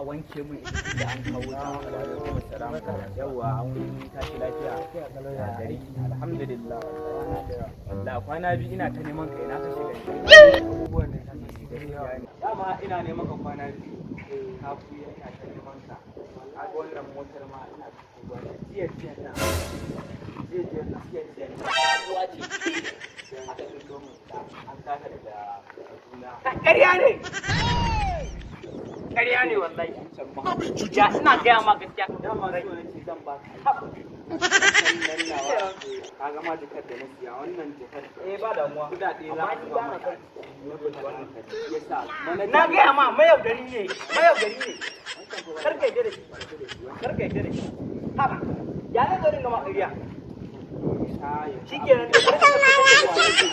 a wanke mun ita da an kawo ta. Alaikum assalam. Yawwa, an tashi lafiya? Ya gari? Alhamdulillah. Wallahi kwana biyu ina ta neman kai, na ka shiga Abubuwan da ta gaskiya ne. Dama ina neman ka kwana biyu. Ka buya, ina ta neman ka. Ka ga wannan motar ma ina ta duba jiya jiya na. Jiya jiya na, jiya jiya na. Sabuwa ce. Aka tsinto mun ita. An kasa daga Kaduna. Ƙarya ne, ƙarya ne wallahi. Ya ina gaya ma gaskiya. Dama so nake zan ba ka. Wannan nawa. Ka ga ma jakar da na siya, wannan jakar. Eh, ba damuwa. Kudade za Amma a ni zuba ba na maka. son. Yasa manaja. Na gaya ma, mayaudari ne, mayaudari ne. Kar ka yarda da shi, kar ka yarda da shi. Haba, ya zan zo dinga ma ƙarya? Shikenan, da kar ka tabbatar da